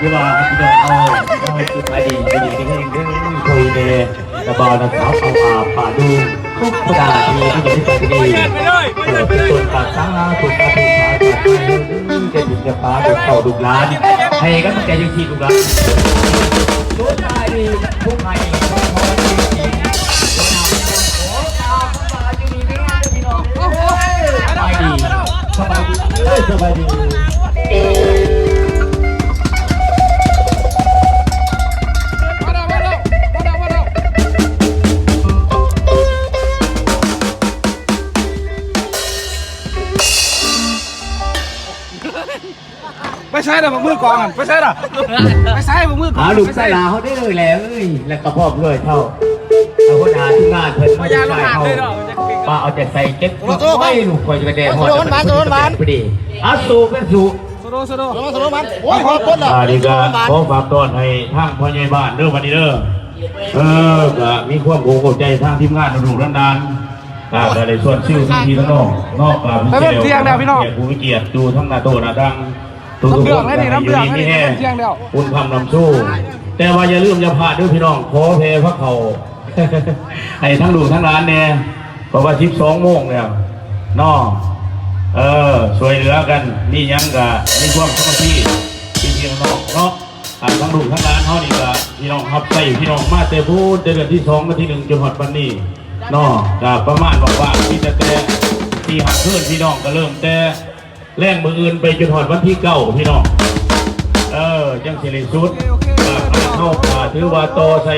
ຄືວ່າພີ່ນ້ອງເຮົາ ເຮົາສະບາຍດີ ຢູ່ດີມີແຮງເດີ ພໍ່ແມ່ ແລະ ບ່າວນະຄອນ ເອົາອາ ປາດູ ທຸກຄົນທີ່ຢູ່ໃນທີ່ນີ້ ເອີ ເປັນຕົ້ນການສາທຸ ສາທຸ ສາທຸ ໃຫ້ເດີ ແກ່ບຸນແກ່ປາ ລູກເຕົ້າລູກຫຼານ ໃຫ້ກຳລັງໃຈຈັ່ງຊີ້ ລູກຫຼານ ສຸດທ້າຍນີ້ ຜູ້ໃຫ້ ສະບາຍດີ ສະບາຍດີ ເອີ ສະບາຍດີ ໄປໃສລະ ບັກມືກອງຫັ້ນ ໄປໃສລະ ໄປໃສບັກມືກອງ ເອົາລູກຊາຍຫຼານເຮົາເດີແຫຼະເອີຍ ແລ້ວກໍພ້ອມດ້ວຍເຖົ້າ ເອົາຫົວໜ້າທີມງານເພິ່ນມາ ລູກຊາຍເຮົາ ມາເອົາໃຈໃສ່ເກັບໄວ້ ລູກຂ້ອຍກະແດ່ຮອດ ສະໂດ ມັນ ສະໂດ ມັນ ພໍດີ ອາ ສູ້ເປັນສູ້ ສະໂດ ສະໂດ ສະໂດ ມັນ ໂອ້ຍ ຮອດຄົນລະ ອັນນີ້ກະຂໍຝາກຕ້ອນໃຫ້ທາງພໍ່ໃຫຍ່ບ້ານເດີ ບັດນີ້ເດີ ເອີ ກະມີຄວາມອົກອົກໃຈທາງທີມງານ ລູກໆ ຫຼານໆ ກະໄດ້ຊວນຊິວທັງພີ່ທັງນ້ອງເນາະ ກະມີແຂກຜູ້ມີກຽດຢູ່ທັງໜ້າໂຕະໜ້າຕັ່ງ ທຸກໆຄົນ ກະໃຫ້ຢູ່ດີມີແຮງ ບຸນຄຳນຳຊູ ແຕ່ວ່າຢ່າລືມຢ່າພາດເດີພີ່ນ້ອງ ຂໍແຜ່ພາເຂົ້າ ໃຫ້ທັງລູກທັງຫຼານແດ່ ເພາະວ່າສິບສອງໂມງແລ້ວເນາະ ເອີ ຊ່ວຍເຫຼືອກັນ ມີຫຍັງກະມີຄວາມສາມັກຄີ ພີ່ນ້ອງເນາະ ອ່າ ທັງລູກທັງຫຼານເຮົານີ້ກະ ພີ່ນ້ອງຮັບໃຊ້ພີ່ນ້ອງມາແຕ່ພຸ້ນ ແຕ່ເດືອນທີສອງ ວັນທີໜຶ່ງ ຈົນຮອດບັດນີ້ເນາະ ກະປະມານວ່າມີແຕ່ ແຕ່ສີ່ຫ້າຄືນ ພີ່ນ້ອງກະເລີ່ມແຕ່ ແລງມື້ອື່ນໄປຈົນຮອດວັນທີເກົ້າ ພີ່ນ້ອງ ເອີ ຈັ່ງຊິໄດ້ສຸດ ເຮົາກະຖືວ່າຕໍ່ໃສ່